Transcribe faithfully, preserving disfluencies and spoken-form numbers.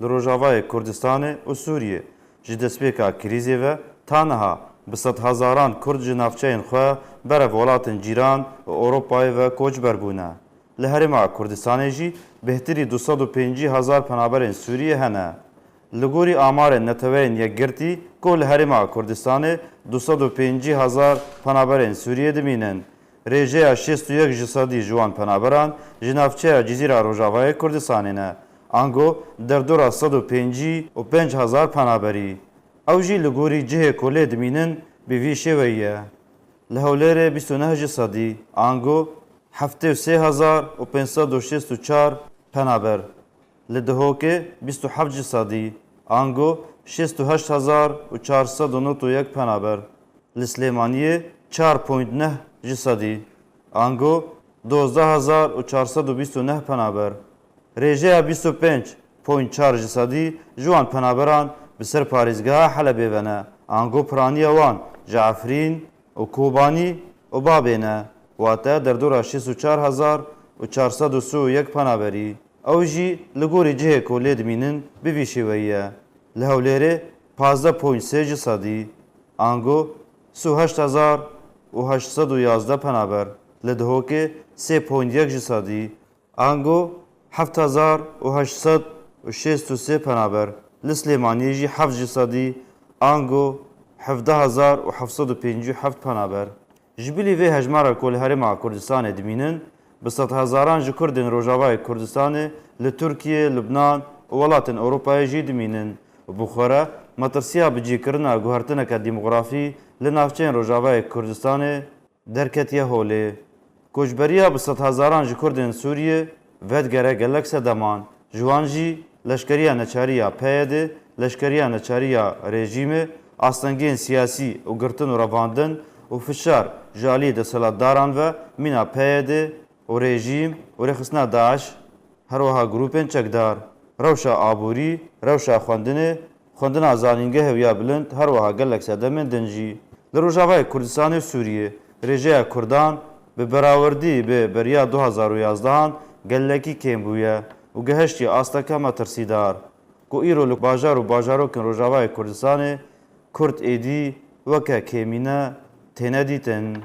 Li Rojavayê Kurdistanê û Sûriyê ji destpêka krîzê ve ta niha bi sedhezaran Kurd ji navçeyên xwe berev welatên cîran û Ewropayê ve koçber bûne. Li Herêma Kurdistanê jî bêhtirî du sed û pêncî hezar penaberên Sûriyê hene. Li gorî amarên Neteweyên Yekgirtî ku li Herêma Kurdistanê du sed û pêncî hezar penaberên Sûriyê dimînin, rêjeya şêst û yek ji sedî ji wan penaberan ji navçeya Cizîra Rojavayê Kurdistanê ne, ango derdora sed û pêncî û pênc hezar penaberî. Ew jî li gorî cihê ku lê dimînin bi vî şêweyî ye. Li Hewlêrê bîst û neh ji sedî, ango heftê û sê hezar û pênc sed û şêst û çar penaber. Li Dihokê bîst û heft ji sedî, ango şêst û heşt hezar û çar sed û nod û yek penaber. Li Silêmaniyê çar point neh ji sedî, ango dozdeh hezar û çar sed û bîst û neh penaber. Rêjeya bîst û pênc point çar ji sedî ji wan penaberan bi ser parêzgeha Helebê ve ne, ango piraniya wan ji Efrîn û Kobanî û Babê ne, wate derdora şêst û çar hezar û çar sed û sî û yek penaberî. Ew jî li gorî cihê ku lê dimînin bi vî şêweyî ye. Li Hewlêrê pazdeh point sê ji sedî, ango sî û heşt hezar û heşt sed û yazdeh penaber. Li Dihokê sê point yek ji sedî, ango heft hezar û heşt sed û şêst û sê penaber, li Silêmaniyê jî heft ji sedî, ango hevdeh hezar û heft sed û pêncî û heft penaber. Ji bilî vê hejmara ku li Herêma Kurdistanê dimînin, bi sedhezaran ji Kurdên Rojavayê Kurdistanê li Tirkiye, Lubnan û welatên Ewropayê jî dimînin û bi xwe re metirsiya bicîkirina guhertineke demografî li navçeyên Rojavayê Kurdistanê derketiye holê. Koçberiya bi sedhezaran ji Kurdên Sûriyê vedigere gelek sedeman. Ji wan jî leşkeriya neçarî ya P Y D, leşkeriya neçarî ya rejîmê, astengiyên siyasî û girtin û revandin û fişar ji aliyê desthilatdaran ve mîna P Y D û rejîm û rêxistina DAIŞ, her wiha grûpên çekdar, rewşa aborî, rewşa xwendinê, xwendina zanîngehê û ya bilind, her wiha gelek sedemên din jî. Li Rojavayê Kurdistanê û Sûriyê rêjeya Kurdan bi berawerdî bi beriya du hezar û yazdehan gelekî kêm bûye û gehiştiye asteke metirsîdar, ku îro li bajar û bajarokên Rojavayê Kurdistanê Kurd êdî weke kêmîne têne dîtin.